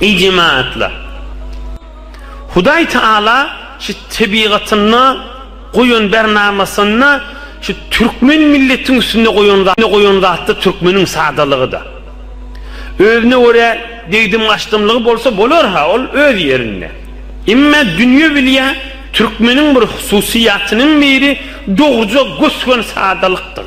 Eý jemagatlar! Hudaý Taala şu tebigatynda goýan bernamasynda şu türkmen milletiň üstünde goýan goýan zatda türkmeniň sadalygyda. Özüne görä degdim-gaçdymlygy bolsa bolar-ha ol öz ýerinde. Emme dünýe bilýä türkmeniň bir hususyýatynyň biri dogruja gös-göni sadalykdyr.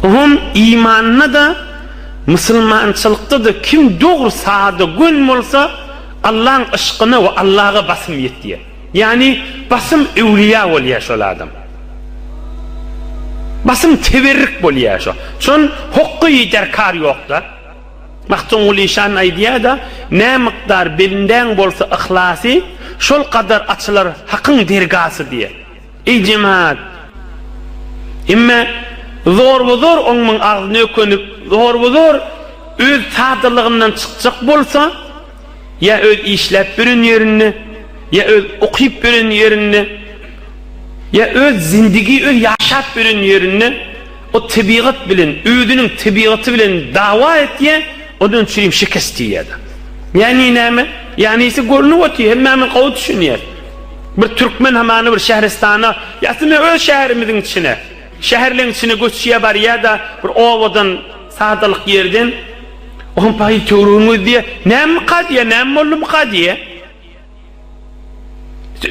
Oňam imanda-da, musulmançylykda-da kim dogry sada gön bolsa, Allaň yşkyna we Allaga basym ýetýär. Ýagny basym öwlüýä bolýar şol adam. Basym teberrik bolýar şo. Şon hokgy derkar ýok-da. Magtymguly işan aýdýar-da, Nä mukdar belindäň bolsa yhlasy, şol gadar açylar Hakyň dergasy diýýär. Eý jemaat! Emme zorba-zor oňmyň agzyna ökünip, zorba-zor öz sadalygyndan çykjak bolsa, ýa öz işläp ýören ýerinde, ýa öz okyp ýören ýerinde, ýa öz zindigi, öz ýaşap ýören ýerinde o tebigat bilen, özüniň tebigaty bilen dawa etýär, ondan çürim şikest iýýär-de. Ýagny näme? Ýagny görnüp otyr, hemmämiz gowy düşünýäris. Bir türkmen hamana bir şähristana, ýa-da öz şäherimiziň içine, şäherleň içine göçýär barýar-da, bir obadan, sadalyk ýerden, oňa paý töweregini gözleýär, Nämemika diýýär, näme boldumyka diýýär.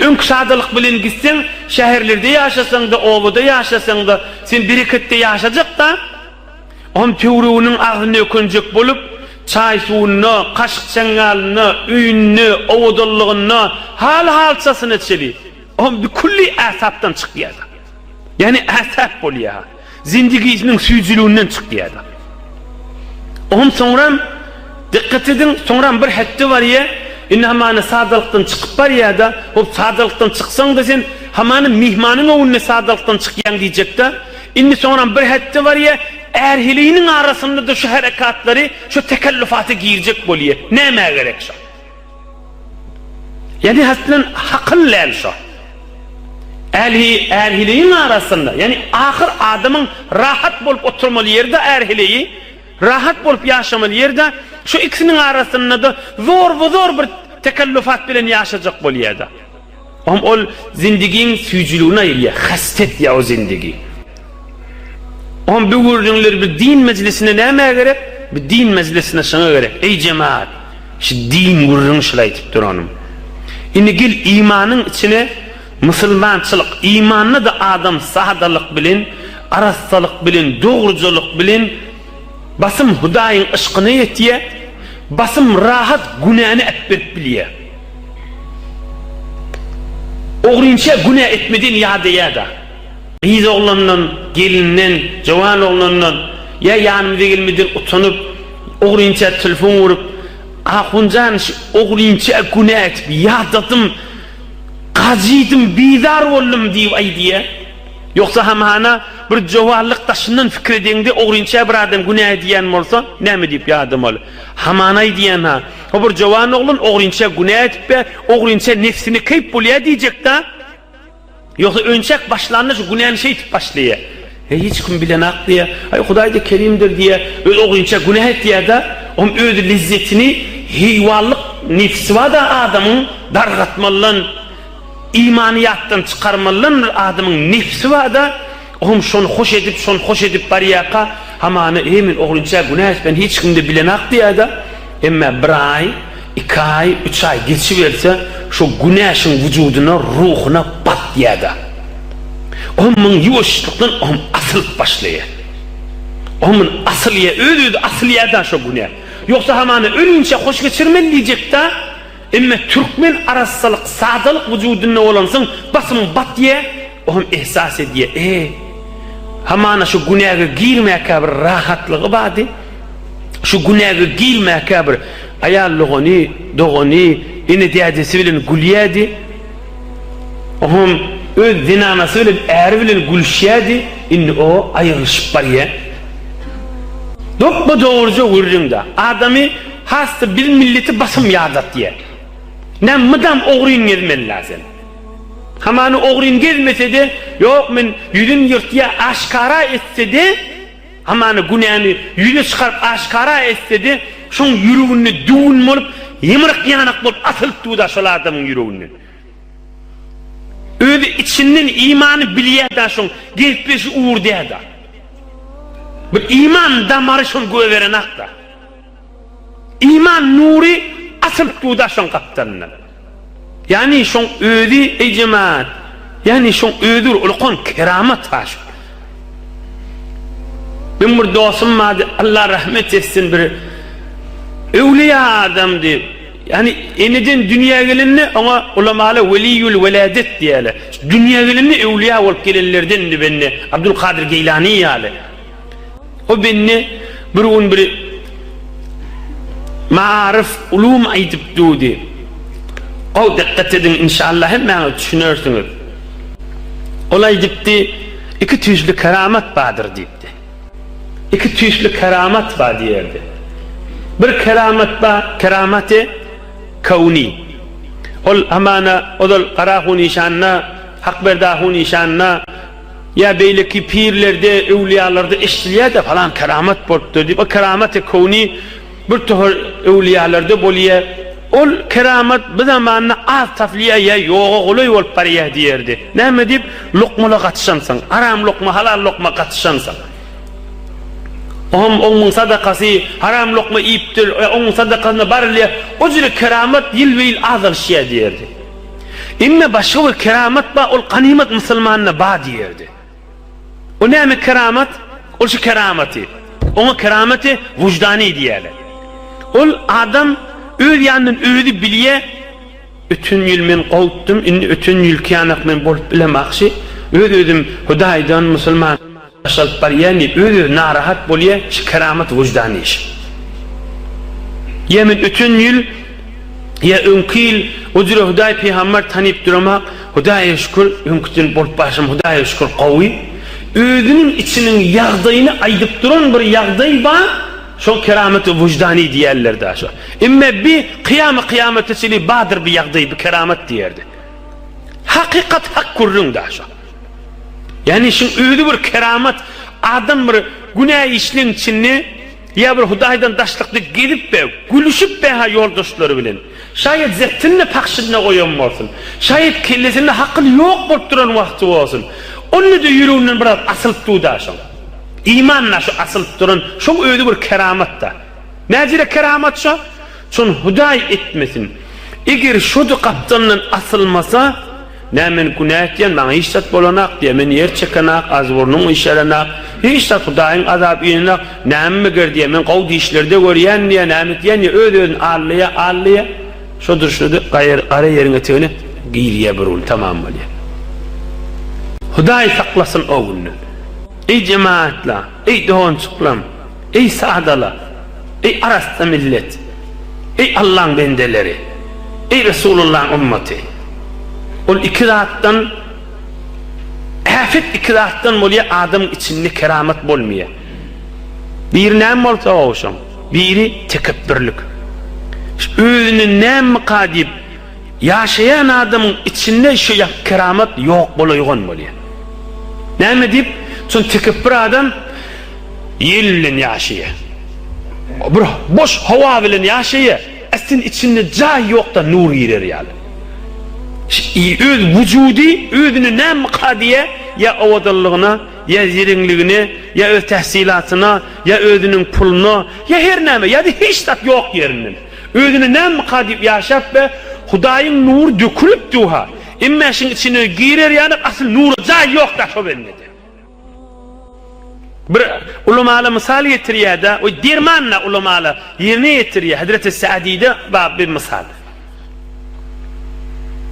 Öňki sadalyk bilen gitseň, şäherlerde ýaşasaň-da, obada ýaşasaň-da, sen bereketde ýaşajak-da. Oňam töwereginiň agzyny ökünjek bolup, çaý-suwunda, kaşyk-çeňňalynda, öýünde, owadanlygynda, hal-halçasyna çeli, oňam bikülli äsapdan çykýar-da. Ýagny äsap bolýar. Zindigisiniň süýjüliginden çykýar-da. Oňam soňram, dikkat ediň, soňram bir hetde barýar, indi hamana sadalykdan çykyp barýar-da, hop, sadalykdan çyksaň-da sen, hamana myhmanyň öňünde sadalykdan çykýaň diýjek-de, Indi soňram bir hetde barýa, är-heleýiniň arasynda-da şu herekatlary, şu tekellufata girjek bolýa. Nämä gerek şo? Ýagny aslen hakyl däl şo. Älhi, är-heleýiň arasynda, ýagny ahyr adamyň rahat bolup oturmaly ýeri-de är-heleýi, rahat bolup ýaşamaly ýeri-de, şu ikisiniň arasynda-da zorba-zor bir tekellufat bilen ýaşajak bolýa-da. Ohm ol zindigiň süýjüligini aýyrýar, hasta etýär o zindigi. Ohm bu gürrüňler bir din mejlisine nämä gerek? Bir din mejlisine şoňa gerek. Eý jemaat, şu din gürrüňi şul aýdyp duranym. Indi gel imanyň içine musulmançylyk, imanda-da adam sadalyk bilen, arassalyk bilen, dogrujalyk bilen basym Hudaýyň yşkyna ýetýär, basym rahat günäni äpberip bilýär. Ogrynça günä etmeden ýadaýada. Gyz oglandan, gelinden, jowan oglandan ýa ýanymyza gelmeden utanyp, ogrynça telefon urup, Ahunjan şu ogrynça günä etip ýadadym, gajydym, bizar boldum diýip aýdýa. Ýogsa hamana bir jowanlyk daşyndan pikir edeňde ogrynça bir adam günä edýän bolsa, näme diýip ýadamaly? Hamana aýdýan-ha. O bir jowan oglan ogrynça günä edip-ä, ogrynça nebsine keýp bolýa diýjek-dä. Ýogsa önçäk başlanda şu günäni şeýdip başlaýa. Heý, hiç kim bilenak diýýä. Aý, Hudaý-da kerimdir diýýä. Öz ogrynça günä etýä-de, oň öz lezzetini heýwanlyk nebsi bar-da adamyň dargatmalydan, imany ýatdan çykarmalydan bir adamyň nebsi bar-da, Oňam şony hoş edip, şony hoş edip barýarka, hamana, Eý, men ogrynça günä etmän, hiç kim-de bilenak diýýär-de, emme bir aý, iki aý, üç aý geçiberse, şo günä şoň wujudyna, ruhuna batýar-da. Oňam muň ýuwaşlykdan oňam asylyp başlaýar. Oňam muny asylýar, öz-özi asylýar-da şo günä. Ýogsa hamana ölinçä hoş geçirmeli diýjek-de, Emme türkmen arassalyk, sadalyk wujudynda bolansoň basym batýa, o hem ehsas edýä, e, hamana şu günäge girmäkä bir rahatlygy bardy, şu günäge girmäkä bir aýal dogany, dogany, ene-dädesi bilen gülýädi, o hem öz zenanasy bilen, äri bilen gülüşýädi, indi o aýrylyşyp barýa. Dopba-dogruja gürrüň-dä. Adamy Has-da biz milleti basym ýadatýa. Näme mydam ogryn gezmeli-dä sen. Hamana ogryn gezmese-de, ýok men ýüzün ýyrtýa aşkara etse-de, Hamana günäni ýüze çykaryp aşkara etse-de, şoň ýüreginde düwün bolup, ýymryk-ýanak bolup asylyp dur-da şol adamyň ýüreginden. Özi içinden imany bilýär-da şoň gelip gelşi ugur däl-da. Bir iman damary şony göberenak-da. Iman nury asylyp dur-da şoň gapdalyndan. Ýagny şoň özi eý jemaat, ýagny şoň özi bir ulukan keramat ha şu. Meň bir dostum bardy, Allah rahmet etsin bir öwliýa adamdy. Ýagny eneden dünýä gelende oňa ulamalar weliýül weladet diýýärler. Dünýä gelende öwliýa bolup gelenlerdendi bende, Abdulkadyr Geýlany ýaly. O bende bir gün bir Maarif, ulum aýdyp durdy. Gowy dikkat ediň inşallah hemmäňiz düşünersiňiz. Ol aýdypdy, iki tüýsli keramat bardyr diýipdi. Iki tüýsli keramat bar diýerdi. Bir keramat bar, keramaty kowni. Ol hamana ozal Garahun işanda, Hakberdi ahun işanda, Ýa beýleki pirlerde, öwlüýalarda eşidilýär-de falan keramat bolupdyr diýip, o keramaty kowni bir topar öwlüýalarda bolýar. Ol keramat bu zamanda az tapylýar ýa ýoga golaý bolup barýar diýerdi. Näme diýip, lokmala gatyşansoň, haram lokma, halal lokma gatyşansoň. Oňam oňuň sadakasy haram lokma iýipdir, oňuň sadakasyna barylýar. O jüre keramat ýylbe-ýyl azalyşýar diýerdi. Emme başga bir keramat bar, ol ganymat musulmanda bar diýerdi. O näme keramat? Ol şu keramaty. Oňa keramaty wujdany diýerler. Ol adam öz ýanyndan özi bilýär, öten ýyl men gowutdym, indi öten ýylky ýanak men bolup bilemakşy, öz-özüm Hudaýdan musulman. Daşalyp barýan diýip öz-özi narahat bolýa şu keramat wyždan işi. Ýa men öten ýyl ýa öňki ýyl o jüre Hudaý pygamber tanyp duramak Hudaýa şükür öňküden bolup barşym Hudaýa şükür gowy. Özüniň içiniň ýagdaýyny aýdyp duran bir ýagdaý bar şol keramat wyždany diýerler da şo. Emme bi kyýamy kyýamata çenli bardyr bi ýagdaý bi keramat diýerdi. Hakykat hak gürrüň da şo. Ýagny şuň özi bir keramat, adam bir günä işleň içinde ýa bir Hudaýdan daşlykda gezip be, gülüşip be ha ýoldaşlary bilen. Şaýat zeptinde pahşynda goýan bolsun. Şaýat kellesinde hakyl ýok bolup duran wagty bolsun. Onda-da ýüreginden biraz asylyp dur-da şoň. Iman-da şu asylyp duran, şoň özi bir keramat-da. Näjele keramat şo? Şony Hudaý etmesin. Eger şo-da gapdalyndan asylmasa, Nä men günä etýän, maňa hiç zat bolanak diýýär. Men ýer çekenak, azburnuň yşarenak, hiç zat Hudaýyň azaby inenak, näme meger diýýär, men gowy dişlerde görýän diýýär, näme etýän diýýär, öz-özüni aldaýar, aldaýar. Şo durşuna-da gara ýeriň etegine girýär bir gün, tamam bolýar. Hudaý saklasyn o günden. Eý jemagatlar, eý doganjyklarym! Eý sadala! Eý arassa millet! Eý Allaň bendeleri! Eý Resulullaň ummaty! Ol iki zatdan äpet iki zatdan bolýar adamyň içinde keramat bolmaýar. Biri näme bolsa gowşaň, biri tekepbürlik. Özüni nämika diýip Ýaşaýan adamyň içinde şu keramat ýok bolaýgan bolýar. Näme diýip? Çün tekepbir adam ýel bilen ýaşaýar. Bir boş howa bilen ýaşaýar. Aslynda içinde jaý ýokda nur girer ýaly. Öz wujudy özüne nämeka diýýär, ýa owadanlygyna, ýa zereňligine, ýa öz tähsilatyna, ýa özüniň puluna, ýa her näme, ýa-da hiç zat ýok ýerinden. Özüne nämyka diýip ýaşap be, Hudaýyň nury dökülip duha. Emme şiň içine girer ýaly asyl nura jaý ýok-da şo bendede. Bir ulamala mysal getirýär-de, o derman-da ulamala ýerine ýetirýär. Hezreti Sa'dide bar bir mysal.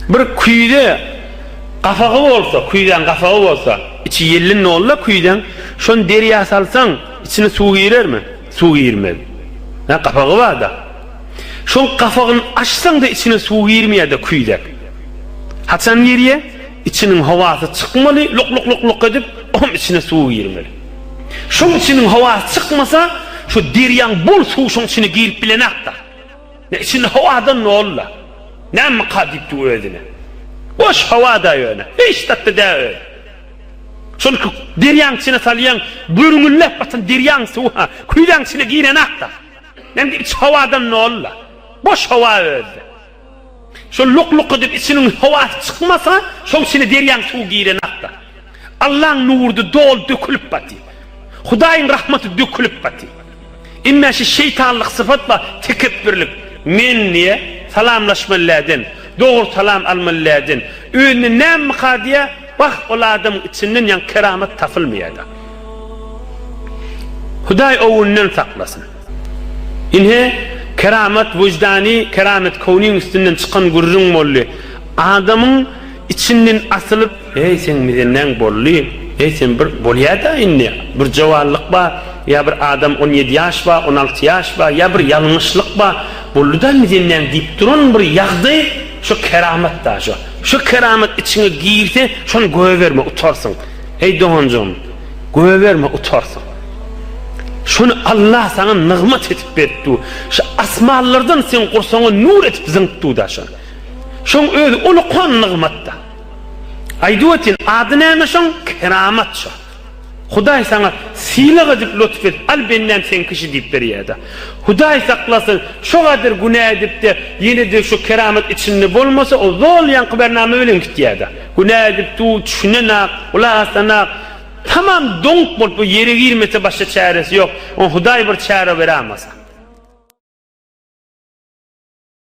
Bir küýze gapagy bolsa, küýzäň gapagy bolsa, içi ýelli nolda küýzäň, şony derýa salsaň, içine suw girermi? Suw girmez. Hä, gapagy bar-da. Şoň gapagyny açsaň-da içine suw girmeýär-de küýzek. Haçan girýär? Içiniň howasy çykmaly, luk-luk-luk-luk edip, oňam içine suw girmeli. Şoň içiniň howasy çykmasa, şo derýaň bol suwy şoň içine girip bilenak-da. Ne içinde howadan nolda. Nämeka diýip dur özüne. Boş howa-da ýöne. Hiç zatda däl özi. Şol derýaň içine salýaň, börňülläp batan derýaň suwy-ha, küýzäň içine girenak-da. Näme içi howadan doly-da. Boş howa özde. Şol luk-luk edip içiniň howasy çykmasa, şoň içine derýaň suwy girenakda. Allaň nurdy doly dökülip baty. Hudaýyň rahmaty dökülip baty. Emme şi şeýtanlyk sypat bar, tekepbirlik. Men diýe, salamlaşmaly läden, dogry salam almaly läden. Özüne nämika diýe, bah ol adamyň içinden ýaňy keramat tapylmaýada. Hudaý owünden saklasyn. Ine, keramat wyždany, keramet kownyň üstünden çykan gürrüň boldy. Adamyň içinden asylyp, Eý, seň mizenäň boldy, eý, sen bir bolýa-da indi, bir jowanlyk bar, ýa bir adam on ýedi ýaş bar, on alty ýaş bar, ýa bir ýalňyşlyk bar, boldy-da mizenäň diýip duran bir ýagdaý, şo keramat-da şo. Şo keramat içiňe girse, şony goýberme, utarsyň. Eý, doganjygym! Goýberme utarsyň. Şony Allah saňa nygmat edip berip dur. Şu asmanlardan seň gursagyňa nur edip zyňyp dur-da şony. Şoň özi ulukan nygmat-da. Aýdyp otyryn, ady näme şoň? Keramat şo. Hudaý saňa sylag edip lutf edip, al bendäm seňki şi diýip berýär-de. Hudaý saklasyn, şo gadyr günä edip-de, ýene-de şu keramat içinde bolmasa, o zol ýaňky bernama bilen gitýär-de. Günä edip dur, düşünenak, gulak asanak, tamam doňuk bolup bu ýere girmese başga çäresi ýok. Oňa Hudaý bir çäre berämasa.